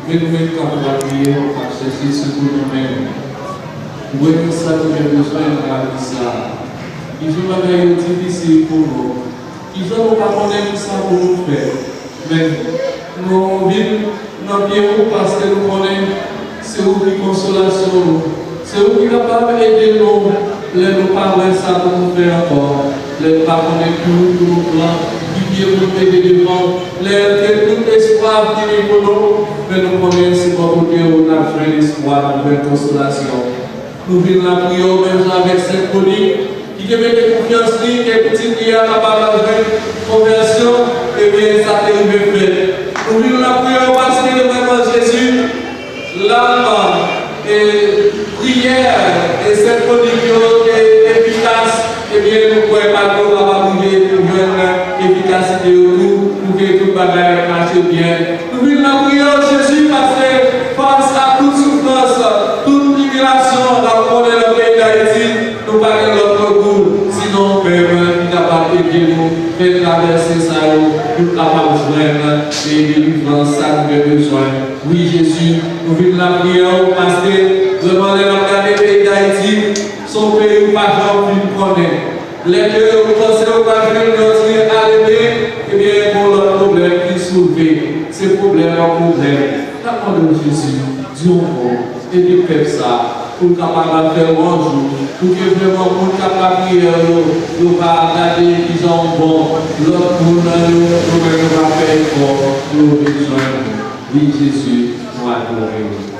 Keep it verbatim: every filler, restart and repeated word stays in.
Men nou menm k ap lapriyè, k ap chèche sekou nan men w. Ou wè sa nou gen bezwen nan lavi sa a. Kijan bagay yo difisil pou nou. Kijan nou pa konnen kisa pou nou fè. Men nou vin nan pye w paske nou konnen se ou ki konsolasyon nou. Se ou ki kapab ede nou lè nou pa wè sa pou nou fè ankò, lè nou pa konnen ki wout pou nou pran, ki pye pou nou mete devan, lè ke tout espwa fini pou nou, men nou konnen se bò kote w n ap jwenn espwa, n ap jwenn konsolasyon. Nou vin lapriyè w menm jan avèk Sent Monik, ki te mete konfyans li ke pitit li a kapab jwenn konvèsyon, ebyen, sa te rive fèt. Nou vin lapriyè w paske vrèman Jezi, lam, e, priyè, e, Sent Monik yo te efikas, ebyen, nou kwè pa nou kapab rive pou jwenn efikasite yo tou, pou ke tout bagay mache byen. Nou vin lapriyè w, Jezi, paske fas a tout soufrans, tout tribilasyon n ap konnen nan peyi Dayiti, nou pa gen lòt rekou, sinon ou menm ki kapab ede nou fè travèse sa yo, pou n kapab jwenn e delivrans sa nou gen bezwen. Wi, Jezi, nou vin lapriyè w, paske vrèman lè n ap gade peyi Dayiti, se yon peyi ou pa janm fin konnen. Lè ke ou panse ou pa jwenn yon ti aleve, ebyen, gon lòt pwoblèm ki soulve. Se pwoblèm an pwoblèm. N ap mande w, Jezi, di yon mo, ede pèp sa, pou l kapab fè lwanj ou, pou ke vrèman moun k ap lapriyè yo, yo pa gade kijan ou bon, lòt moun nan yo, yo menm yo pa fè efò pou yo vin jwenn ou. Wi, Jezi, nou adore w.